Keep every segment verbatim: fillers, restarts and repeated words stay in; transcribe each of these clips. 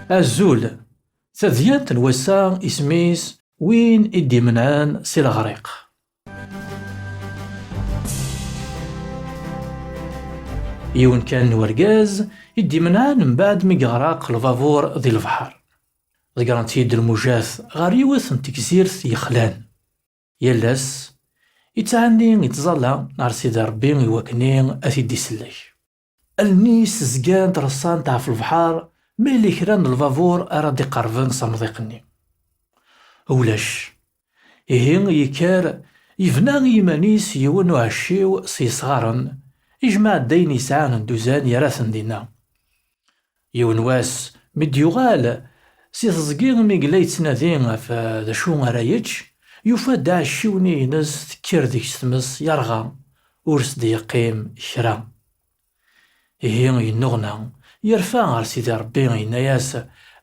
Azul. Tadyant n wass-a isem-is Win i d-imenɛen si leɣriq. Yiwen kan n urgaz i d-imenɛen mbeɛd mi yeɣreq lbabur di lebḥer. Ḍeggren-t-id lmujat ɣer yiwet n tegzirt yexlan. Yal ass, ittɛenni ittẓalla ɣer Sidi Ṛebbi i wakken ad t-id-isellek. Allen-is zgant reṣṣant ɣef lebḥer, ma yella kra n lbabur ara d-iqerben s amḍiq-nni. Ulac. Ihi yekker, yebna i yiman-is yiwen uɛecciw s yesɣaren, ijmeɛ-d ayen yesɛa n dduzan yerra-ten dinna. Yiwen wass, mi d-yuɣal si teẓgi mi yella yettnadi ɣef d acu ara yečč, yufa-d aɛecciw-nni-ines tekker deg-s tmes yerɣa, ur s-d-yeqqim kra. Ihi yennuɣna, yerfa ɣer Sidi Ṛebbi, yenna-yas: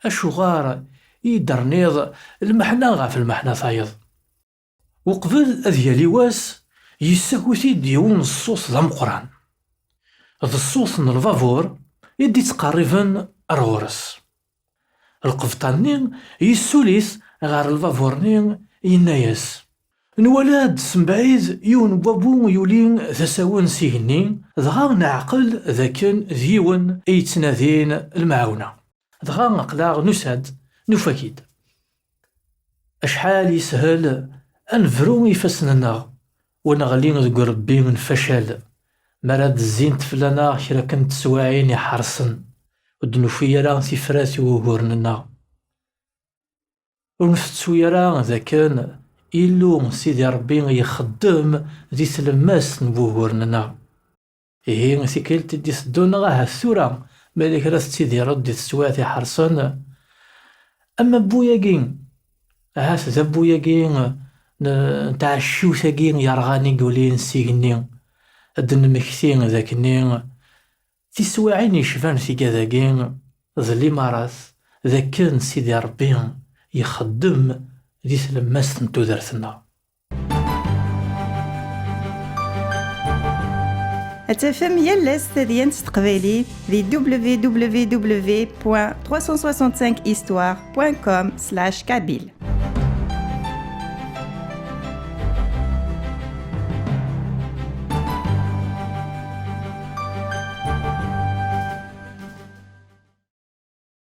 "Acuɣer i yi-d-terniḍ lmeḥna ɣef lmeḥna tayeḍ?" Uqbel ad yali wass, yessagut-id yiwen n ṣṣut d ameqqran. D ṣṣut n lbabur i d-ittqerriben ar ɣur-s. Lqebṭan-nni yessuli-t ɣer lbabur-nni, yenna-yas: "Nwala-d s mebɛid yiwen n wabu yuli d asawen s igenni, dɣa neɛqel d akken d yiwen i yettnadin lmeɛawna. Dɣa aql-aɣ nusa-d, nufa-k-id. Acḥal yeshel ad nebru ifassen-nneɣ, u neɣli deg urebbi n facal, mi ara d-zzint fell-aneɣ kra kan n teswiɛin iḥerṣen, ur d-nufi ara tifrat i wuguren-nneɣ. Ur ntettu ara d akken Illu Sidi Ṛebbi ixeddem di tlemmast n wuguren-nneɣ." Ihi, tikkelt i d-iteddun, neɣ ahat tura, ma yella kra tettidireḍ di teswiɛt iḥerṣen, am abbu-agi, ahat d abbu-agi n, n tɛecciwt-agi yerɣan i yulin s igenni, ad d-nemmekti d akken tiswiɛin yecban tigad-agi d limarat d akken Sidi Ṛebbi ixeddem di tlemmast n tudert-nneɣ. Ad tafem yal ass tadyant s teqbaylit di w w w point trois cent soixante-cinq histoire point com slash kabyle.